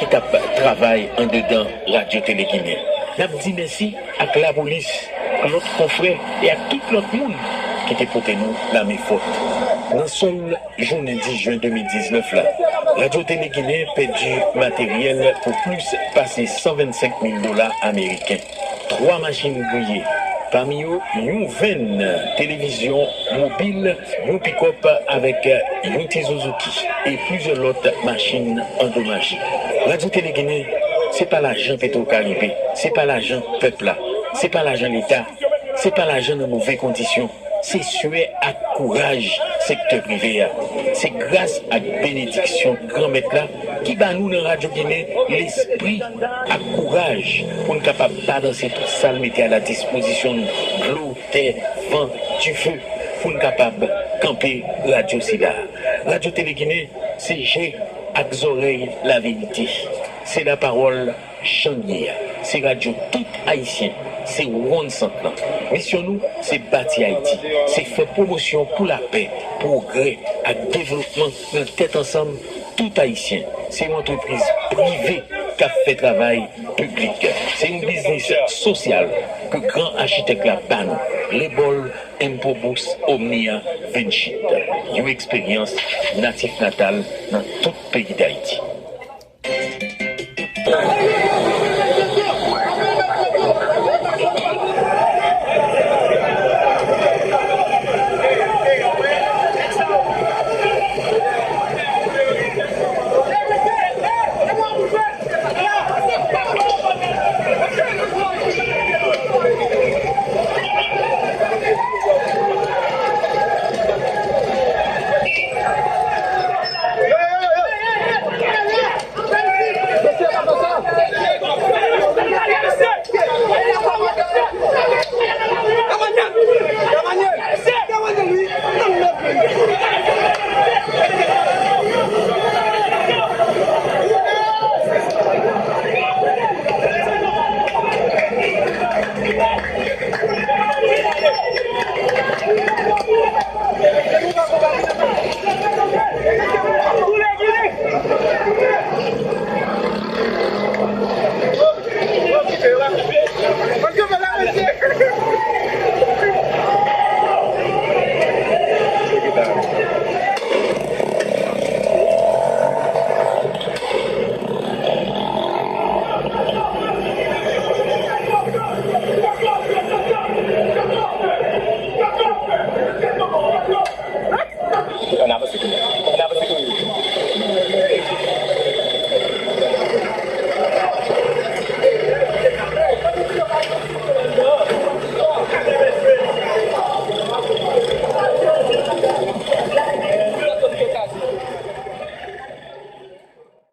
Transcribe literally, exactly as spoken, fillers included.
ki t ap travay andedan Radyo Tele Ginen. N ap di mèsi ak lapolis, ak lòt konfrè e ak tout lòt moun ki te pote nou lame fòt. Nan sèl jounen dis jen de mil diznèf la, Radyo Tele Ginen pèdi materyèl pou plis pase san vennsenk mil dola ameriken. Twa machin griye, pami yo yon venn televizyon mobil, yon pikòp avèk yon ti Suzuki e plizyè lòt machin andomaje. Radyo Tele Ginen, se pa lajan Petro Caribe, se pa lajan pèp la, se pa lajan Leta, se pa lajan nan move kondisyon. Se swè ak kouraj sektè prive a. Se gras ak benediksyon Granmèt la ki ba nou nan Radyo Ginen lespri ak kouraj pou n kapab balanse tout sa l mete a la dispozisyon nou, dlo, tè, van, dife, pou n kapab kanpe radyo sila. Radyo Tele Ginen, se je ak zòrèy laverite. Se lapawòl jan l ye a. Se radyo tout Ayisyen, se wonn sant lan. Misyon nou, se bati Ayiti, se fè pwomosyon pou lapè, pwogrè ak devlopman nan tèt ansanm tout Ayisyen. Se yon antrepriz prive k ap fè travay piblik. Se yon biznis sosyal ke gran achitèk la ba nou. Lebòl Empobus Omnia Vincit, yon eksperyans natif natal nan tout peyi Dayiti.